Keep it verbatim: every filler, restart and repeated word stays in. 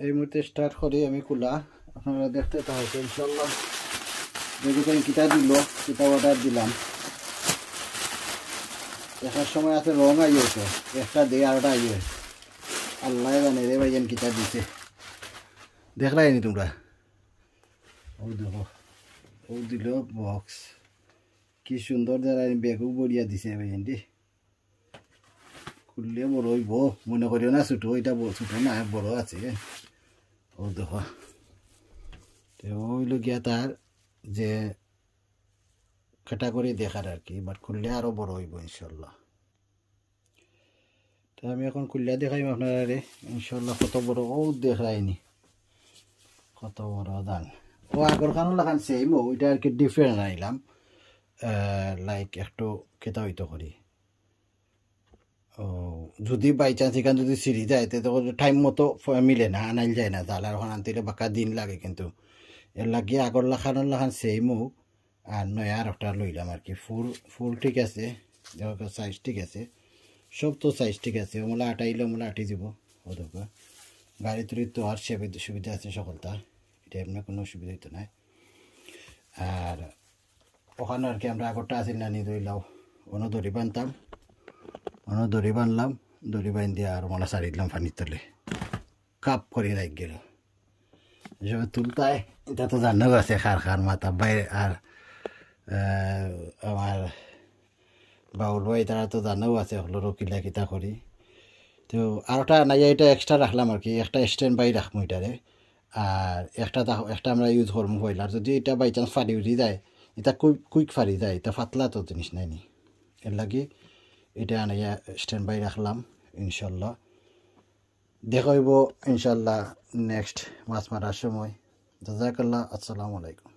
এই মুহূর্তে স্টার্ট করি আমি খুলা, আপনারা দেখতে থাকো ইনশাল্লাহ। দেখি তাই কিতা দিল, কিতা অর্ডার দিলাম। দেখার সময় আছে রং আইও তো, একটা দে আরটা আইও। আল্লাহ জানে রে ভাইজান কিতা দিছে, দেখরায়নি তোমরা? ও দেখো, ও দিল বক্স, কি সুন্দর দেরাই, ব্যাগও বড়িয়া দিছে ভাইজান রে। খুললে বড় অইবো, মনে করিও না ছোট, এটা ব-, ছোট না, বড় আছে। ও দেখো, তো অইলো গিয়া তার যে category দেখার আর কি, বাট খুললে আরো বড় অইবো ইনশাল্লাহ। তো আমি এখন খুললে দেখাইমু আপনারারে ইনশাল্লাহ কত বড়, ও দেখরায়নি কত বড় দান। ও আগর খানোর লাখান সেম, ও এটা আর কি ডিফারেন্ট আইলাম, লাইক একটু খেতা হইতো করি। ও, যদি বাই চান্স এখান যদি ছিড়ি যায়, তে তখন টাইম মতো ফ-, মিলে না, আনাইল যায় না, জালার ওখান আনতে হইলে বাক্কা দিন লাগে। কিন্তু এর লাগিয়া আগর লাখানোর লাখান সেম হোক, আর নয়া আর একটা লইলাম আর কি। ফুল, ফুল ঠিক আছে, সাইজ ঠিক আছে, সব তো সাইজ ঠিক আছে। ওমলা আটাইলে ওমলা আটি দিব, ও দেখো। গাড়ি তুড়ি তো আর সুবিধা, সুবিধা আছে সকলতা, এটা এমনি কোনো অসুবিধা হইতো নাই। আর ওখানে আর কি আমরা আগরটা আছিল না, নিয়ে ধরলাম, অনো দড়ি বানতাম, অনো দড়ি বানলাম, দড়ি বান দিয়া আর ওমলা সারি দিলাম পানির তলে, কাপ করি রাখ গেল। এসব তুলতায়, এটা তো জানাও আছে কার কার মাথা বাইরে। আর আহ, আমার বাউল ভাই, তারা তো জানাও আছে হকলরও কিলা কিতা করি। তো আরোটা নাই, এটা এক্সট্রা রাখলাম আর কি, একটা স্ট্যান্ড বাই রাখমু এটারে। আর একটা তা-, একটা আমরা ইউজ করমু পয়লা। আর যদি এটা বাই চান্স ফাটি উঠি যায়, এটা কুইক, কুইক ফাটি যায়, এটা পাতলা তো জিনিস নাই নি, এর লাগি এটা আনাইয়া স্ট্যান্ড বাই রাখলাম। ইনশাল্লাহ দেখা হইব ইনশাল্লাহ নেক্সট মাছ মারার সময়। জাজাকাল্লাহ, আসসালামু আলাইকুম।